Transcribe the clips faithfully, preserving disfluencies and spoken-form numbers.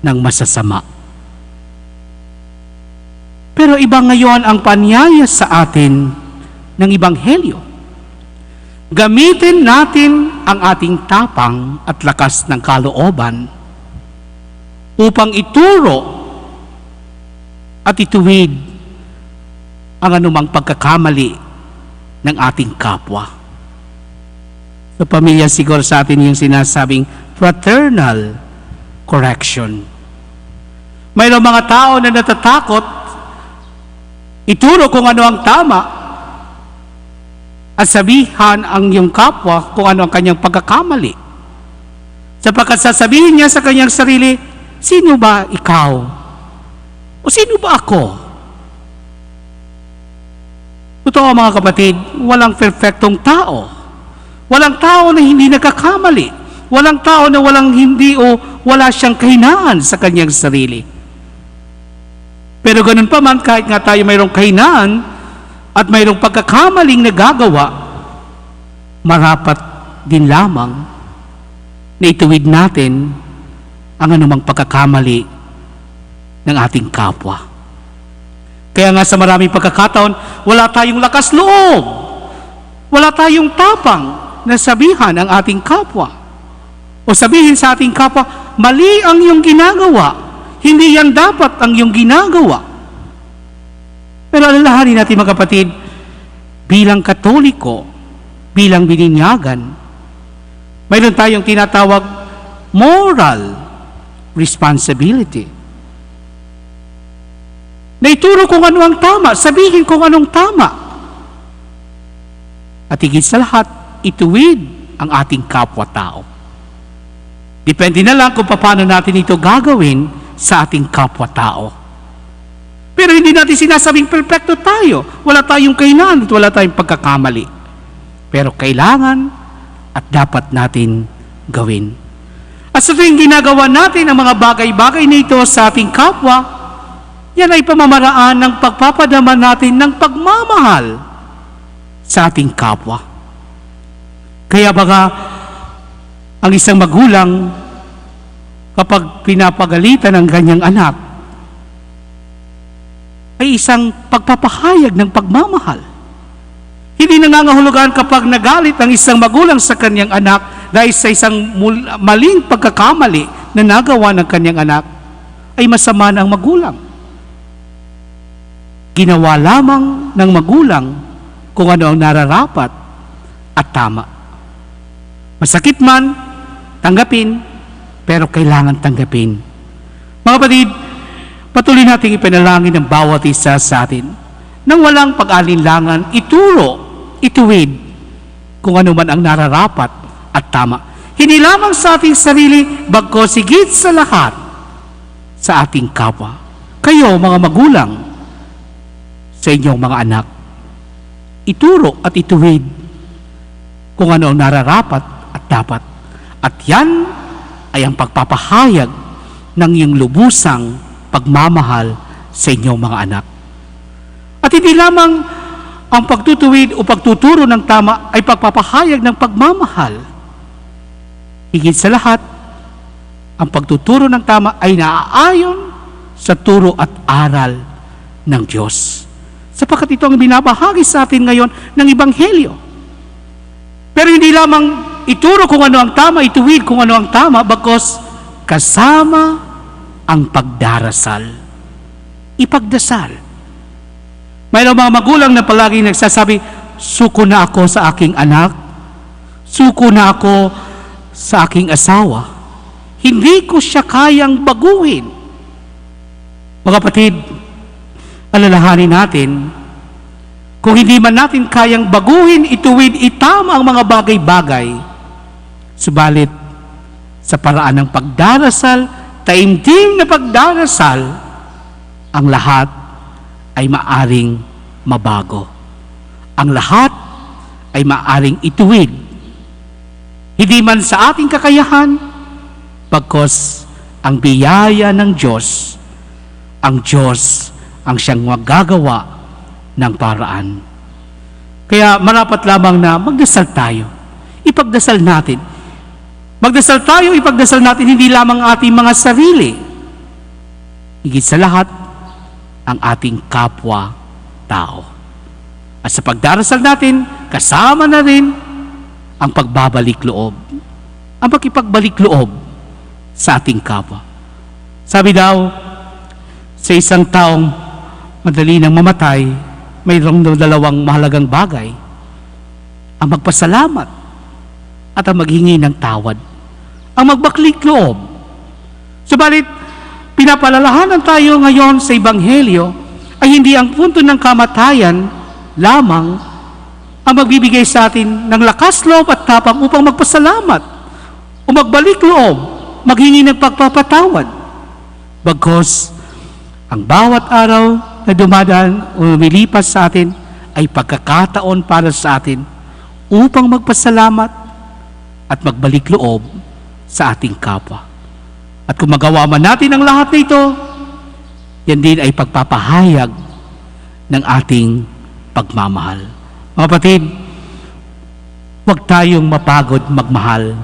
ng masasama. Pero iba ngayon ang panyaya sa atin ng Ebanghelyo. Gamitin natin ang ating tapang at lakas ng kalooban upang ituro at ituwid ang anumang pagkakamali ng ating kapwa. Sa pamilya siguro sa atin yung sinasabing fraternal correction. Mayroong mga tao na natatakot ituro kung ano ang tama at sabihan ang iyong kapwa kung ano ang kanyang pagkakamali. Sapagkat sasabihin niya sa kanyang sarili, "Sino ba ikaw? O sino ba ako?" Totoo, mga kapatid, walang perpektong tao. Walang tao na hindi nagkakamali. Walang tao na walang hindi o wala siyang kahinaan sa kanyang sarili. Pero ganun pa man, kahit nga tayo mayroong kahinaan at mayroong pagkakamaling nagagawa, marapat din lamang na ituwid natin ang anumang pagkakamali ng ating kapwa. Kaya nga sa maraming pagkakataon, wala tayong lakas loob, wala tayong tapang na sabihan ang ating kapwa. O sabihin sa ating kapwa, "Mali ang iyong ginagawa, hindi yan dapat ang iyong ginagawa." Pero alalahanin natin, mga kapatid, bilang Katoliko, bilang bininyagan, mayroon tayong tinatawag moral responsibility. Na ituro kung ano ang tama, sabihin kung anong tama. At higit sa lahat, ituwid ang ating kapwa-tao. Depende na lang kung paano natin ito gagawin sa ating kapwa-tao. Pero hindi natin sinasabing perpekto tayo. Wala tayong kahinaan at wala tayong pagkakamali. Pero kailangan at dapat natin gawin. At sa tuwing ginagawa natin ang mga bagay-bagay na ito sa ating kapwa, yan ay pamamaraan ng pagpapadama natin ng pagmamahal sa ating kapwa. Kaya baga ang isang magulang, kapag pinapagalitan ang kanyang anak, ay isang pagpapahayag ng pagmamahal. Hindi nangangahulugan kapag nagalit ang isang magulang sa kanyang anak dahil sa isang mul-, maling pagkakamali na nagawa ng kanyang anak, ay masama na ang magulang. Ginawa lamang ng magulang kung ano ang nararapat at tama. Masakit man, tanggapin, pero kailangan tanggapin. Mga kapatid, patuloy nating ipanalangin ang bawat isa sa atin nang walang pag-alinlangan, ituro, ituwid kung ano man ang nararapat at tama. Hindi lamang sa ating sarili, bagkus higit sa lahat, sa ating kapwa. Kayo, mga magulang, sa inyong mga anak, ituro at ituwid kung ano ang nararapat at dapat. At yan ay ang pagpapahayag ng iyong lubusang pagmamahal sa inyong mga anak. At hindi lamang ang pagtutuwid o pagtuturo ng tama ay pagpapahayag ng pagmamahal. Higit sa lahat, ang pagtuturo ng tama ay naaayon sa turo at aral ng Diyos, sapagkat ito ang binabahagi sa atin ngayon ng Ebanghelyo. Pero hindi lamang ituro kung ano ang tama, ituwid kung ano ang tama, bagkus kasama ang pagdarasal. Ipagdasal. Mayroong mga magulang na palaging nagsasabi, "Suko na ako sa aking anak. Suko na ako sa aking asawa. Hindi ko siya kayang baguhin." Mga kapatid, alalahanin natin, kung hindi man natin kayang baguhin, ituwid, itama ang mga bagay-bagay, subalit sa paraan ng pagdarasal, taimtim na pagdarasal, ang lahat ay maaring mabago. Ang lahat ay maaring ituwid. Hindi man sa ating kakayahan, bagkus ang biyaya ng Diyos, ang Diyos ang siyang maggagawa ng paraan. Kaya marapat lamang na magdasal tayo. Ipagdasal natin. Magdasal tayo, ipagdasal natin hindi lamang ating mga sarili, higit sa lahat, ang ating kapwa-tao. At sa pagdarasal natin, kasama na rin ang pagbabalik loob, ang pakipagbalik loob sa ating kapwa. Sabi daw, sa isang taong madali nang mamatay, mayroong dalawang mahalagang bagay: ang magpasalamat at ang maghingi ng tawad, ang magbalik loob. Subalit, pinapaalalahanan tayo ngayon sa Ebanghelyo ay hindi ang punto ng kamatayan lamang ang magbibigay sa atin ng lakas loob at tapang upang magpasalamat o magbalik loob, maghingi ng pagpapatawad. Bagkus, ang bawat araw na dumadaan o lumilipas sa atin ay pagkakataon para sa atin upang magpasalamat at magbalik loob sa ating kapwa. At kung magawa man natin ang lahat na ito, yan din ay pagpapahayag ng ating pagmamahal. Mga kapatid, huwag tayong mapagod magmahal.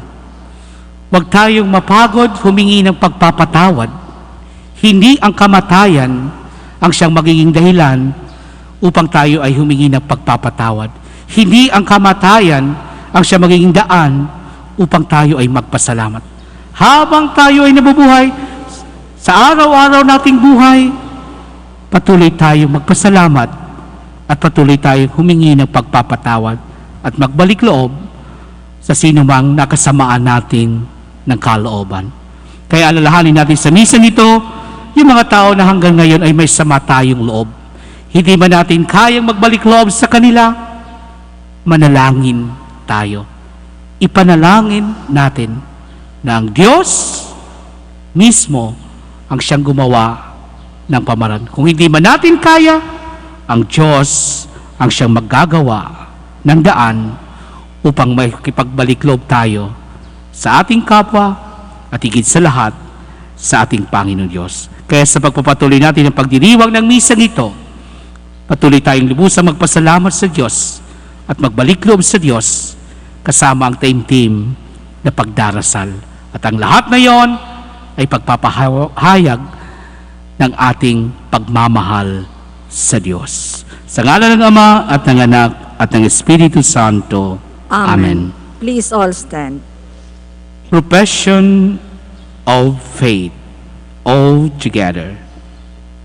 Huwag tayong mapagod humingi ng pagpapatawad. Hindi ang kamatayan ang siyang magiging dahilan upang tayo ay humingi ng pagpapatawad. Hindi ang kamatayan ang siyang magiging daan upang tayo ay magpasalamat. Habang tayo ay nabubuhay, sa araw-araw nating buhay, patuloy tayong magpasalamat at patuloy tayong humingi ng pagpapatawad at magbalik loob sa sinumang nakasamaan natin ng kalooban. Kaya alalahanin natin sa misang ito yung mga tao na hanggang ngayon ay may sama tayong loob. Hindi man natin kayang magbalik loob sa kanila, manalangin tayo. Ipanalangin natin na ang Diyos mismo ang siyang gumawa ng pamaran. Kung hindi man natin kaya, ang Diyos ang siyang maggagawa ng daan upang makipagbalik loob tayo sa ating kapwa at higit sa lahat sa ating Panginoon Diyos. Kaya sa pagpapatuloy natin ang pagdiriwang ng misang ito, patuloy tayong lubusang magpasalamat sa Diyos at magbalik loob sa Diyos kasama ang taimtim na pagdarasal. At ang lahat na iyon ay pagpapahayag ng ating pagmamahal sa Diyos. Sa ngalan ng Ama at ng Anak at ng Espiritu Santo. Amen. Amen. Please all stand. Profession of Faith. All together.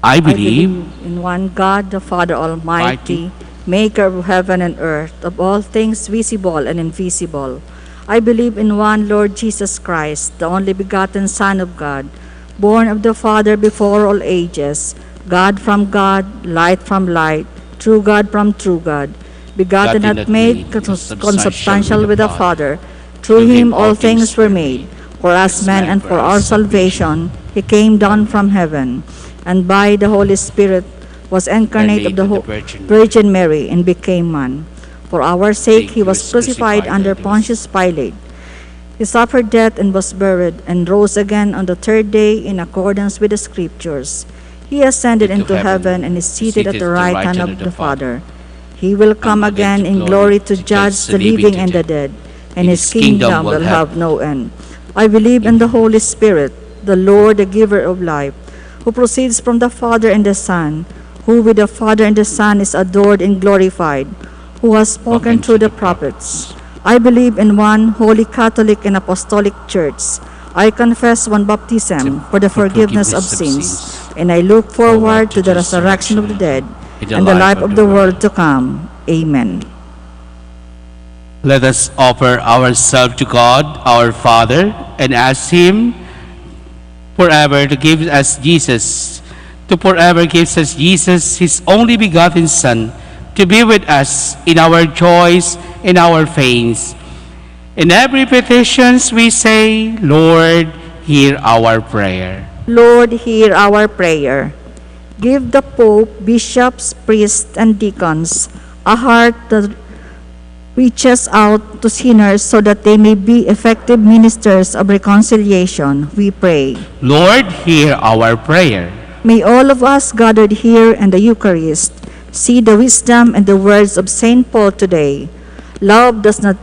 I I believe believe in one God, the Father Almighty, Almighty, maker of heaven and earth, of all things visible and invisible. I believe in one Lord Jesus Christ, the only begotten Son of God, born of the Father before all ages, God from God, light from light, true God from true God, begotten, begotten at made consubstantial with the Father. Through him all things were made. For us men and for our salvation, he came down from heaven, and by the Holy Spirit was incarnate of the Virgin Mary and became man. For our sake he was crucified under Pontius Pilate. He suffered death and was buried, and rose again on the third day in accordance with the Scriptures. He ascended into heaven and is seated at the right hand of the Father. He will come again in glory to judge the living and the dead, and his kingdom will have no end. I believe in the Holy Spirit, the Lord, the giver of life, who proceeds from the Father and the Son, who with the Father and the Son is adored and glorified, who has spoken through the prophets. I believe in one holy Catholic and Apostolic Church. I confess one baptism for the forgiveness of sins, and I look forward to the resurrection of the dead and the life of the world to come. Amen. Let us offer ourselves to God, our Father, and ask Him forever to give us Jesus, to forever gives us Jesus, His only begotten Son, to be with us in our joys and our pains. In every petitions we say, Lord, hear our prayer. Lord, hear our prayer. Give the Pope, bishops, priests, and deacons a heart that reaches out to sinners so that they may be effective ministers of reconciliation, we pray. Lord, hear our prayer. May all of us gathered here in the Eucharist see the wisdom and the words of Saint Paul today. Love does not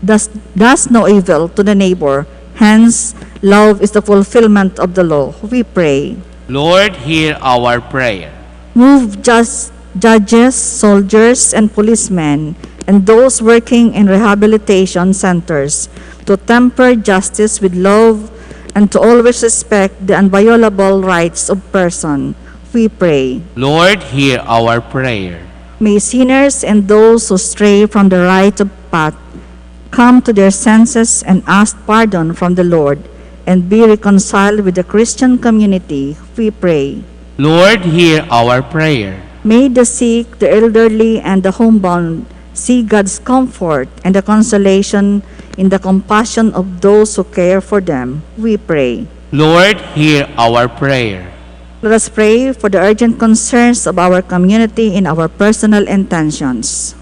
does, does no evil to the neighbor. Hence, love is the fulfillment of the law, we pray. Lord, hear our prayer. Move just judges, soldiers, and policemen, and those working in rehabilitation centers to temper justice with love and to always respect the inviolable rights of person, we pray. Lord, hear our prayer. May sinners and those who stray from the right of path come to their senses and ask pardon from the Lord and be reconciled with the Christian community, we pray. Lord, hear our prayer. May the sick, the elderly, and the homebound see God's comfort and the consolation in the compassion of those who care for them, we pray. Lord, hear our prayer. Let us pray for the urgent concerns of our community in our personal intentions.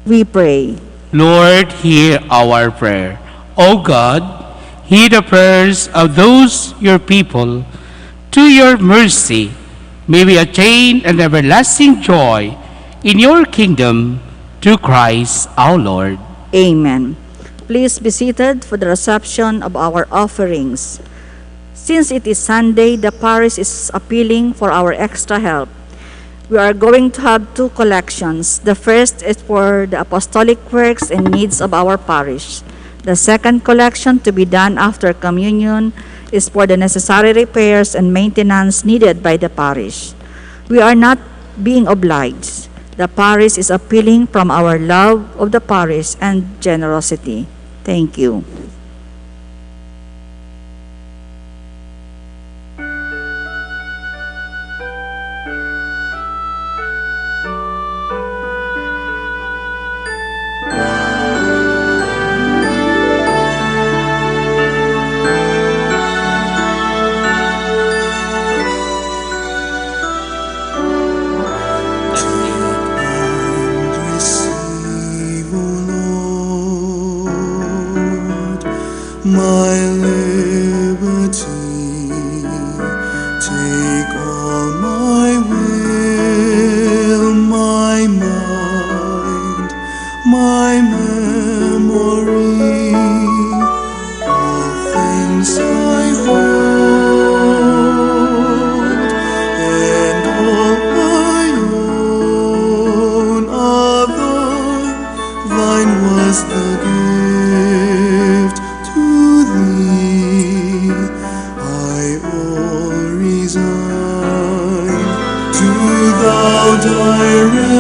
We pray. Lord, hear our prayer. O God, hear the prayers of those your people. Through your mercy, may we attain an everlasting joy in your kingdom through Christ our Lord. Amen. Please be seated for the reception of our offerings. Since it is Sunday, the parish is appealing for our extra help. We are going to have two collections. The first is for the apostolic works and needs of our parish. The second collection, to be done after communion, is for the necessary repairs and maintenance needed by the parish. We are not being obliged. The parish is appealing from our love of the parish and generosity. Thank you. And receive, O Lord, my liberty. Take all my will, my mind, my memory, all things I hold, and all I own, other thine was the gift to thee. I all resign to thou direct,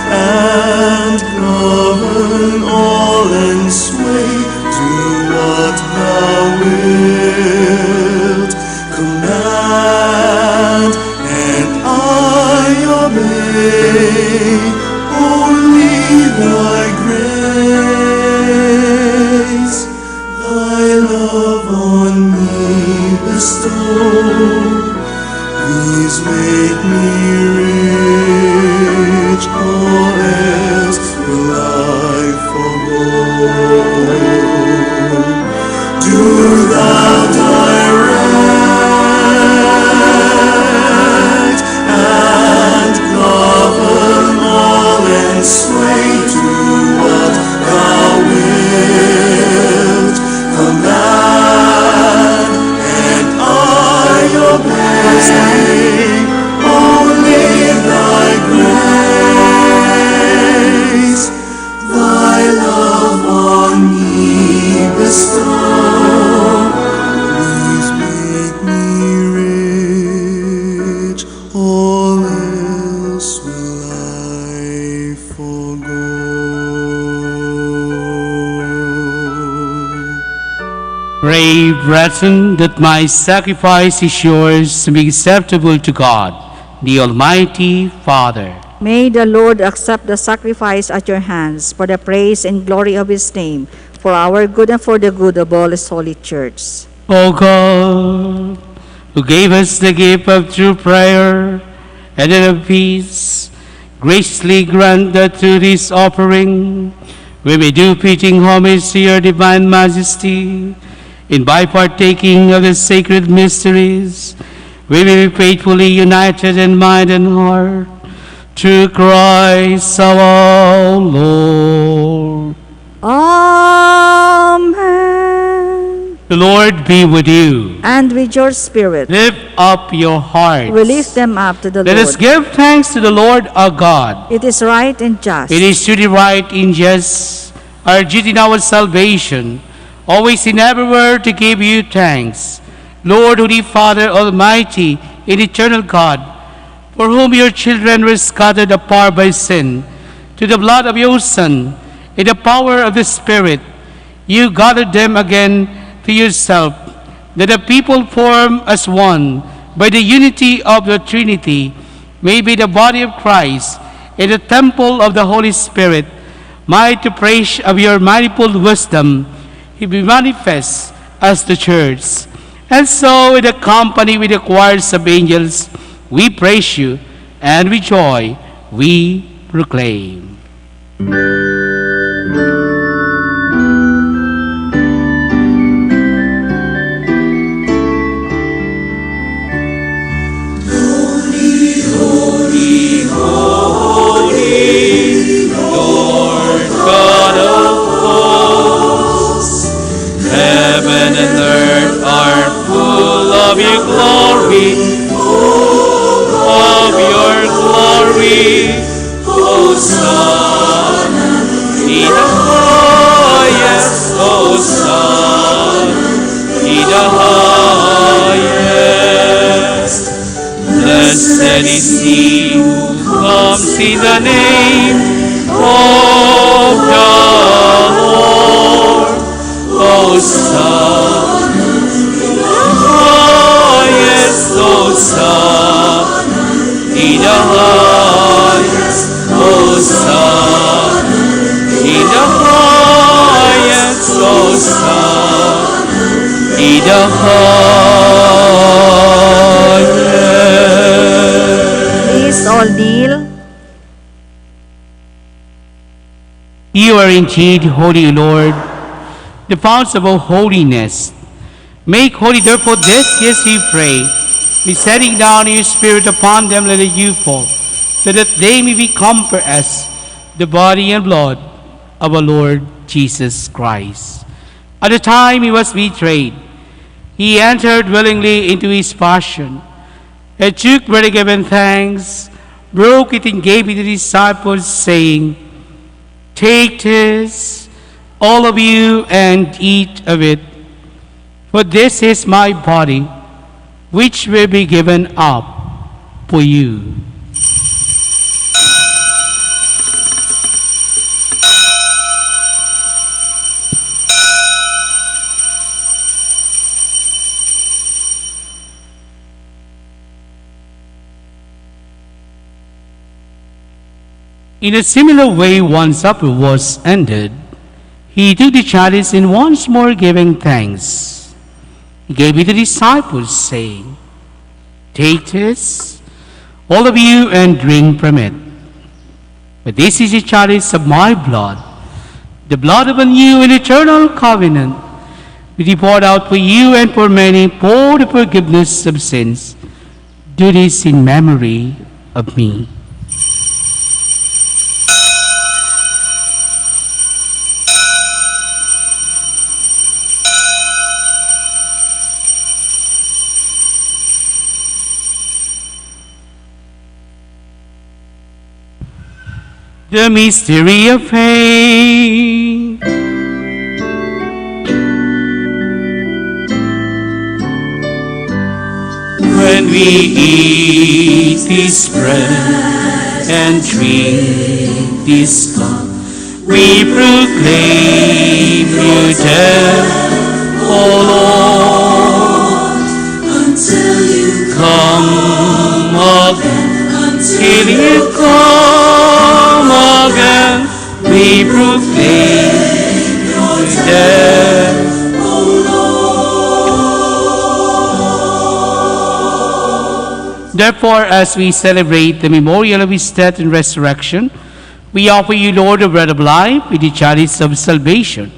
and govern all and sway to what thou wilt command, and I obey only thy grace. Thy love on me bestow. These make me rich, all else will I forego. Do thou direct and govern all and sway to what thou wilt command, and I obey only thy grace. Thy love on me bestow. Please make me rich, all else will I forego. Pray, brethren, that my sacrifice is yours to be acceptable to God, the Almighty Father. May the Lord accept the sacrifice at your hands for the praise and glory of his name, for our good and for the good of all his holy church. O God, who gave us the gift of true prayer and of peace, graciously grant that through this offering we may do fitting homage to your divine majesty, and by partaking of the sacred mysteries, we may be faithfully united in mind and heart Through Christ our Lord. Amen. The Lord be with you. And with your spirit. Lift up your hearts. We lift them up to the Let us Lord. Give thanks to the Lord our God. It is right and just. It is truly right and just, our duty and our salvation, always and everywhere to give you thanks, Lord, Holy Father, Almighty and Eternal God, for whom your children were scattered apart by sin, through the blood of your Son, in the power of the Spirit, you gathered them again to yourself, that the people formed as one by the unity of the Trinity may be the body of Christ and the temple of the Holy Spirit, might the praise of your manifold wisdom be manifest as the church. And so, in the company with the choirs of angels, we praise you, and with joy we proclaim. Holy, holy, holy, Lord God of hosts. Heaven and earth are full of your glory, full of your glory. Hosanna in the highest, Hosanna in the highest. Blessed is he who comes in the name of the Lord. Hosanna in the highest, Hosanna in the highest, Hosanna in the highest, Hosanna in the highest. Please all kneel. You are indeed holy, Lord, the fount of all holiness. Make holy, therefore, these gifts, we pray, by sending down your Spirit upon them, let it you fall, so that they may become for us the body and blood of our Lord Jesus Christ. At the time he was betrayed, he entered willingly into his passion. He took bread, given thanks, broke it, and gave it to the disciples, saying, "Take this, all of you, and eat of it. For this is my body, which will be given up for you." In a similar way, when supper was ended, he took the chalice and once more giving thanks, he gave it to the disciples, saying, "Take this, all of you, and drink from it. For this is the chalice of my blood, the blood of a new and eternal covenant, which is poured out for you and for many for the forgiveness of sins. Do this in memory of me." The mystery of faith. When we eat this bread and drink this cup, we proclaim your death, O Lord, until you come again, until you come again, we proclaim your death, O Lord. Therefore, as we celebrate the memorial of his death and resurrection, we offer you, Lord, the bread of life with the chalice of salvation,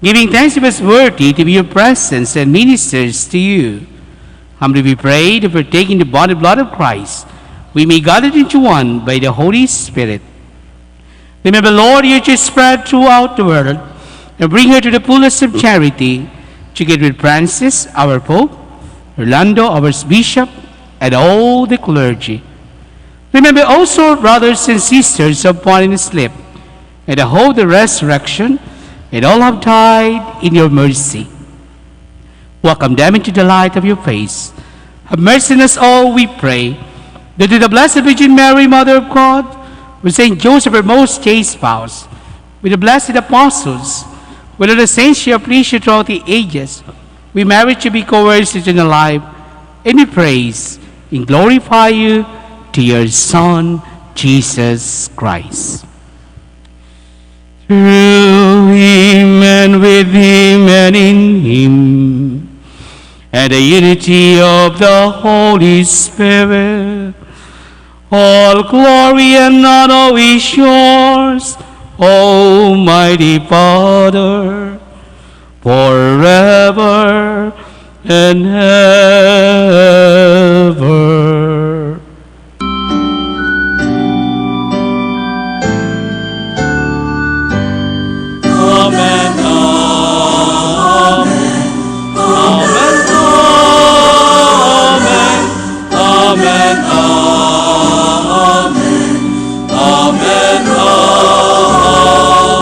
giving thanks to be worthy to be your presence and ministers to you. Humbly we pray that, partaking the body and blood of Christ, we may gather into one by the Holy Spirit. Remember, Lord, your church spread throughout the world, and bring her to the fullness of charity, together with Francis, our Pope, Orlando, our Bishop, and all the clergy. Remember also our brothers and sisters who have fallen asleep, and I hope the resurrection, and all have died in your mercy. Welcome them into the light of your face. Have mercy on us all, we pray, that with the Blessed Virgin Mary, Mother of God, with Saint Joseph, her most chaste spouse, with the blessed apostles, with all the saints you have pleased you throughout the ages, we merit to be co-heirs to eternal life, and we praise and glorify you to your Son, Jesus Christ. Through him and with him and in him, and the unity of the Holy Spirit, all glory and honor is yours, Almighty Father, forever and ever. Amen, amen, amen, amen, amen, amen, amen,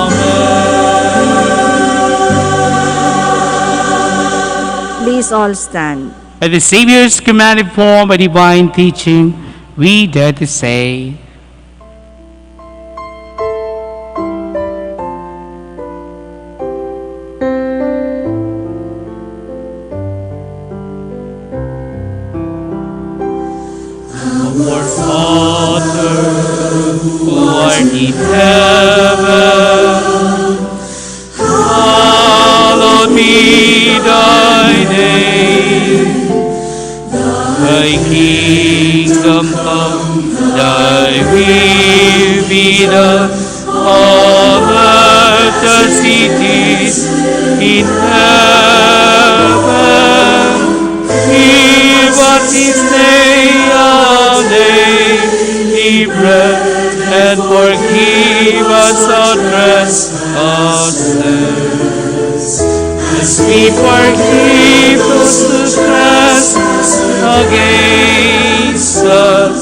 amen. Please all stand. At the Savior's command, informed by divine teaching, we dare to say, Our Father, who art in heaven, hallowed be thy name. Thy kingdom come, thy will be done on earth as it is in heaven. Give us this day our daily bread, and forgive us our trespasses, as we forgive those who trespass against us.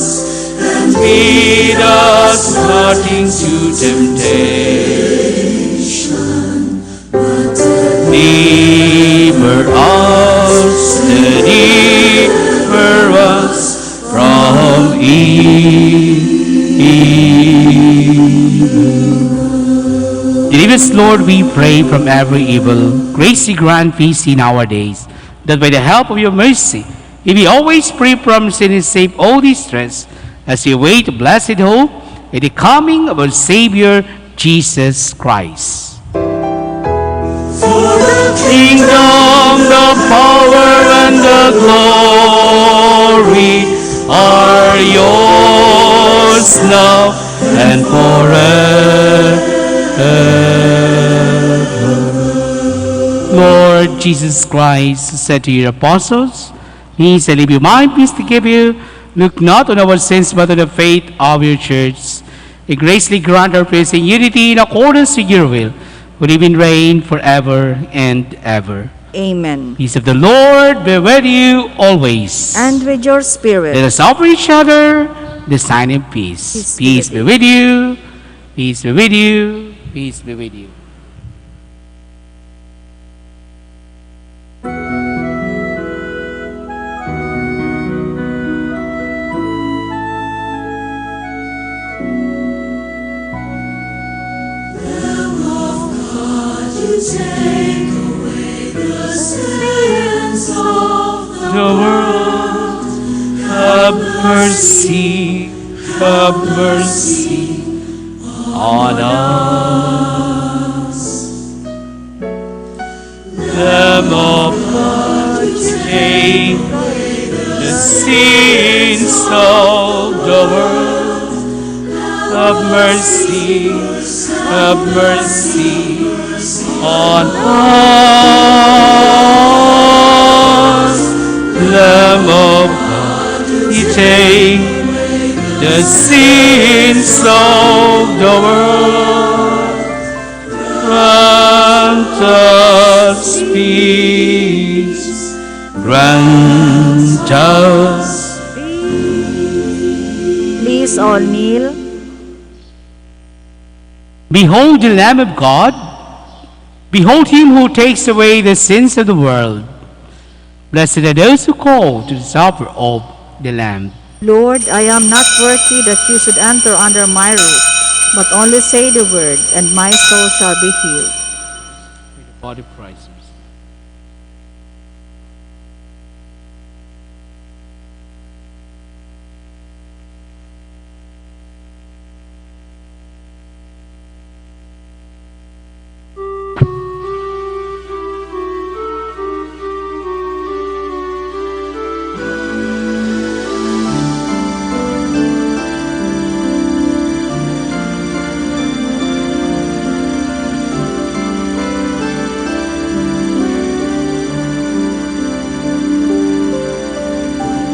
And lead us not into temptation, but deliver us, deliver us from evil. Deliver us, Lord, we pray, from every evil. Graciously grant peace in our days, that by the help of your mercy, we may always free from sin and safe all distress, as we await the blessed hope and the coming of our Savior, Jesus Christ. For the kingdom, the power, and the glory are yours now and forever. Lord Jesus Christ said to your apostles, "Peace I leave you, my peace I give you. Look not on our sins, but on the faith of your church. And graciously grant our prayers in unity in accordance with your will, who live and reign forever and ever." Amen. Peace of the Lord be with you always. And with your spirit. Let us offer each other the sign of peace. Peace be with you. Peace be with you. Peace be with you. Lamb of God, you take away the sins of the world. Have mercy, have mercy on us. Lamb of God, you take away the sins of the world. Have mercy, have mercy on us. Lamb of God, you take sins of the world. Grant us peace. Grant us. Please all kneel. Behold the Lamb of God. Behold him who takes away the sins of the world. Blessed are those who call to the supper of the Lamb. Lord, I am not worthy that you should enter under my roof, but only say the word, and my soul shall be healed. May the body of Christ.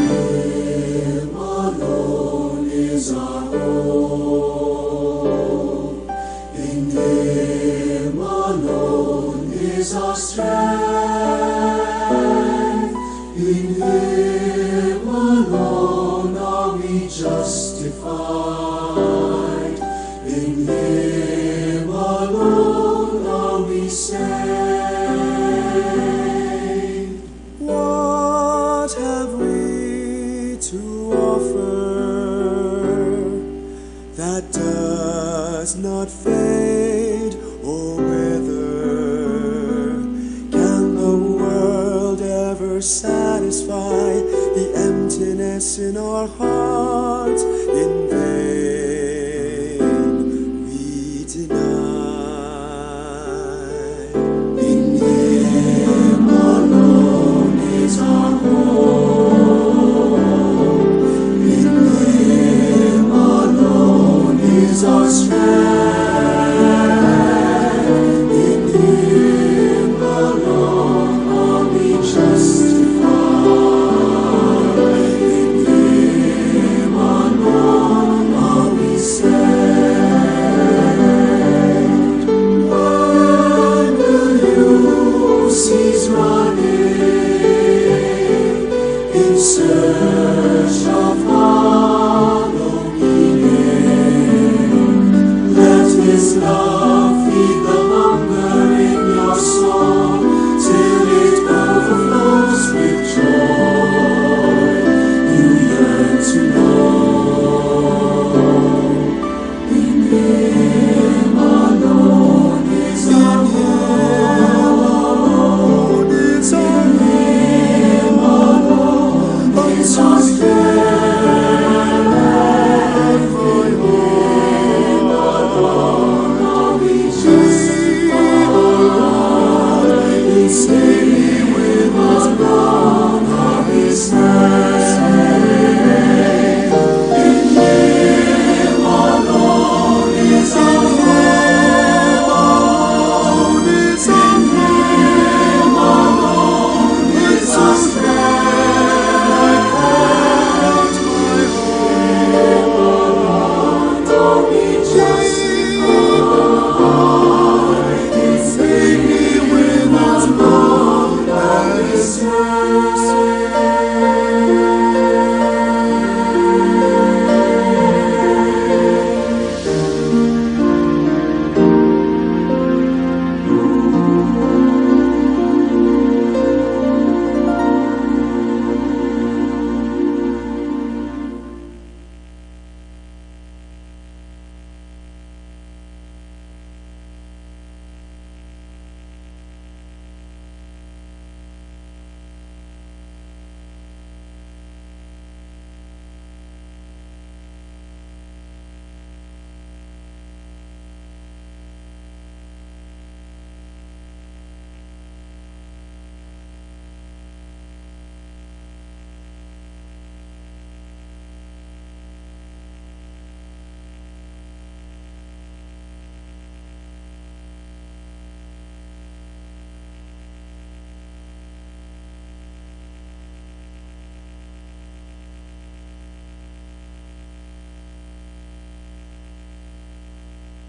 Him alone is our hope. In Him alone is our strength. In Him alone are we justified. In Him alone are we saved. What have we to offer that does not fade or wither? Can the world ever satisfy the emptiness in our hearts? In vain we deny. In Him alone is our hope. In Him alone is our strength. In Him alone are we justified. In Him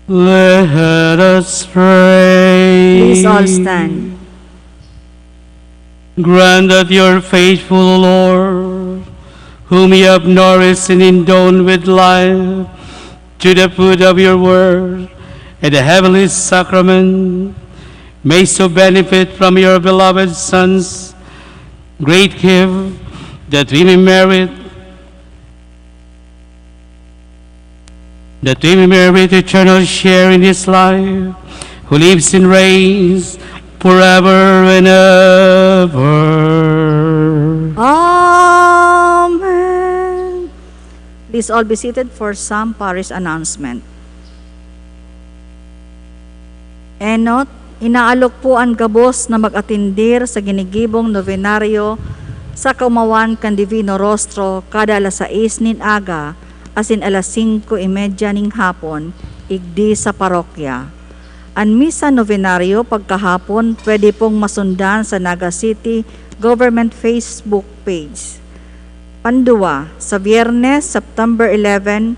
Let us pray. Please all stand. Grant that your faithful Lord, whom you have nourished and endowed with life through the food of your word and the heavenly sacrament, may so benefit from your beloved Son's great gift that we may merit that we may merit eternal share in his life, who lives and reigns forever and ever. Amen. Please all be seated for some parish announcement. Enot, inaalok po an gabos na mag-atindir sa ginigibong nobenaryo sa kaumawan kan Divino Rostro kada alas sais nin aga asin alas singko y media nin hapon, igdi sa parokya. An misa nobenaryo pagkahapon pwede pong masundan sa Naga City Government Facebook page. Panduwa, sa Biyernes, September eleven,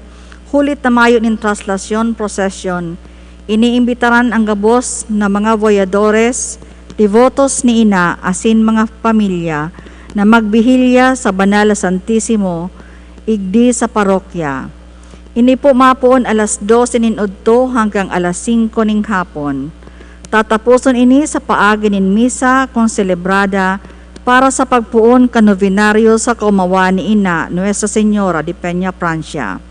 huli ta mayo nin Traslasyon Procession, iniimbitaran an gabos na mga voyadores, devotos ni Ina asin mga pamilya na magbihilya sa Banal na Santisimo, igdi sa parokya. Ini po mapoon alas dose nin udto hanggang alas singko nin hapon. Tataposon ini sa paagi nin misa konselebrada para sa pagpoon kan nobenaryo sa kaumawan ni Ina, Nuestra Señora de Peña Francia.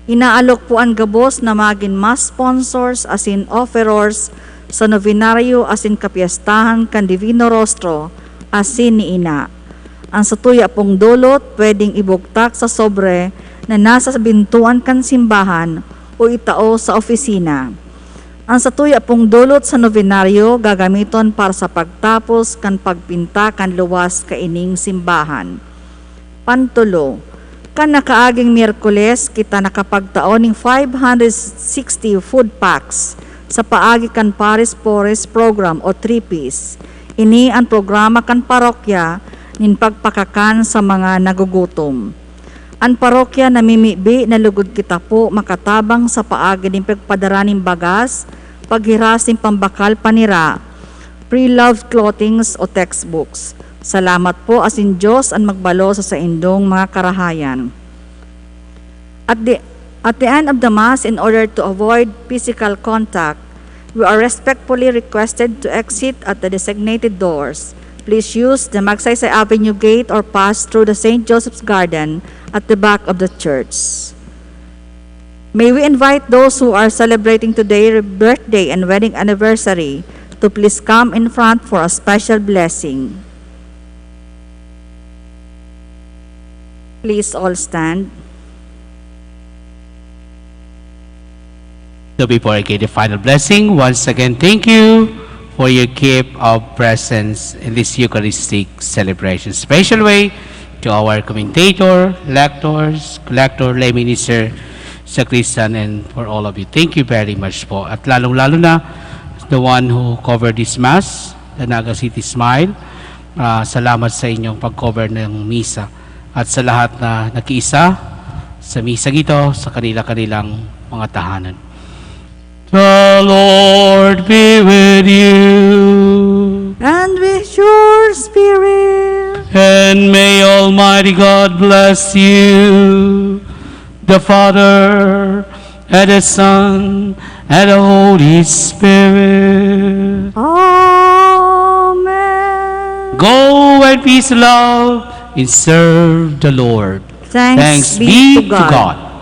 Inaalok po an gabos na magin mass sponsors asin offerors sa nobenaryo asin kapyestahan kan Divino Rostro asin ni Ina. An satuya pong dulot pwedeng ibugtak sa sobre na nasa bintuan kan simbahan o itao sa opisina. An satuya pong dulot sa nobenaryo gagamiton para sa pagtapos kan pagpinta kan luwas kaining simbahan. Pantulo, kan nakaaging Miyerkules, kita nakapagtao nin five hundred sixty food packs sa paagi kan Paris Forest Program o three Ps. Ini an programa kan parokya nin pagpakakan sa mga nagugutom. An parokya namimibi na lugod kita po makatabang sa paagi nin pagpadara nin bagas, paghiras nin pambakal panira, pre-loved clothings o textbooks. Salamat po, asin Diyos an magbalo sa saindong mga karahayan. At the, at the end of the Mass, in order to avoid physical contact, we are respectfully requested to exit at the designated doors. Please use the Magsaysay Avenue gate or pass through the Saint Joseph's Garden at the back of the church. May we invite those who are celebrating today birthday and wedding anniversary to please come in front for a special blessing. Please all stand. So before I give the final blessing, once again, thank you for your gift of presence in this Eucharistic celebration. Special way to our commentator, lectors, collector, lay minister, sacristan, and for all of you. Thank you very much po. At lalong-lalo na the one who covered this Mass, the Naga City Smile. Ah, salamat sa inyong pag-cover ng misa. At sa lahat na nakiisa sa misang ito, sa kanila-kanilang mga tahanan. The Lord be with you. And with your spirit. And may Almighty God bless you, the Father, and the Son, and the Holy Spirit. Amen. Go in peace, love, and serve the Lord. Thanks be to God.